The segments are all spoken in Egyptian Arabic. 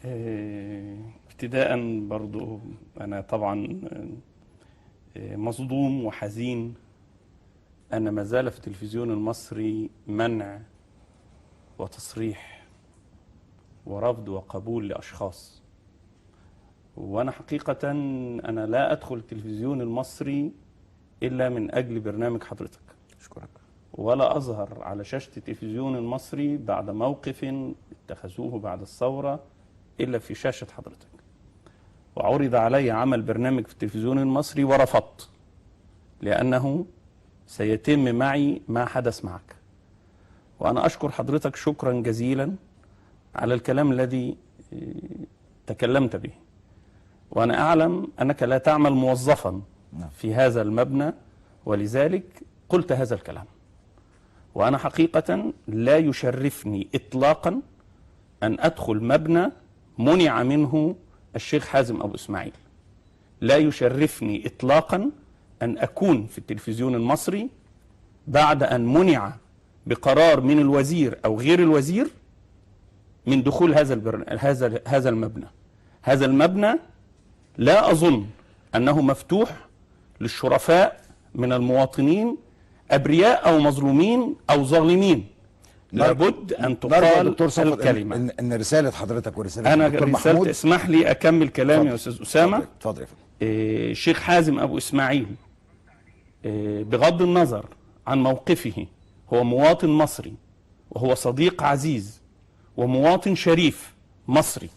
ابتداء برضو أنا طبعا مصدوم وحزين أن ما زال في التلفزيون المصري منع وتصريح ورفض وقبول لأشخاص. وأنا حقيقة أنا لا أدخل التلفزيون المصري إلا من أجل برنامج حضرتك. أشكرك. ولا أظهر على شاشة التلفزيون المصري بعد موقف اتخذوه بعد الثورة إلا في شاشة حضرتك. وعرض علي عمل برنامج في التلفزيون المصري ورفضت، لأنه سيتم معي ما حدث معك. وأنا أشكر حضرتك شكرا جزيلا على الكلام الذي تكلمت به. وأنا أعلم أنك لا تعمل موظفا في هذا المبنى، ولذلك قلت هذا الكلام. وأنا حقيقة لا يشرفني إطلاقا أن أدخل مبنى منع منه الشيخ حازم أبو إسماعيل. لا يشرفني إطلاقا أن أكون في التلفزيون المصري بعد أن منع بقرار من الوزير أو غير الوزير من دخول هذا المبنى. هذا المبنى لا أظن أنه مفتوح للشرفاء من المواطنين، أبرياء أو مظلومين أو ظالمين. لابد أن تقال دكتور صفوت الكلمة. إن رسالة حضرتك ورسالة أنا الدكتور رسالة محمود، اسمح لي أكمل كلامي يا أستاذ أسامة. اتفضل يا فندم. الشيخ حازم أبو إسماعيل بغض النظر عن موقفه هو مواطن مصري، وهو صديق عزيز ومواطن شريف مصري.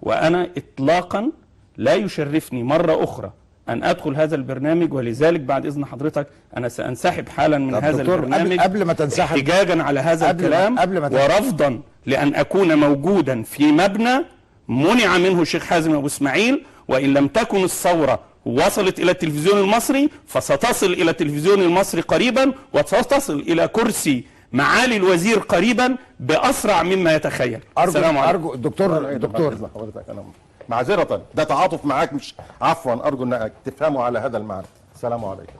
وأنا إطلاقا لا يشرفني مرة أخرى أن أدخل هذا البرنامج، ولذلك بعد إذن حضرتك أنا سأنسحب حالا من هذا البرنامج. قبل ما تنسحب، احتجاجا على هذا الكلام ورفضا لأن أكون موجودا في مبنى منع منه الشيخ حازم أبو إسماعيل. وإن لم تكن الثورة وصلت إلى التلفزيون المصري فستصل إلى التلفزيون المصري قريبا، وستصل إلى كرسي معالي الوزير قريبا بأسرع مما يتخيل. السلام عليكم. أرجو دكتور حضرتك، أنا معذرة، ده تعاطف معاك مش عفوا، أرجو أنك تفهموا على هذا المعنى. السلام عليكم.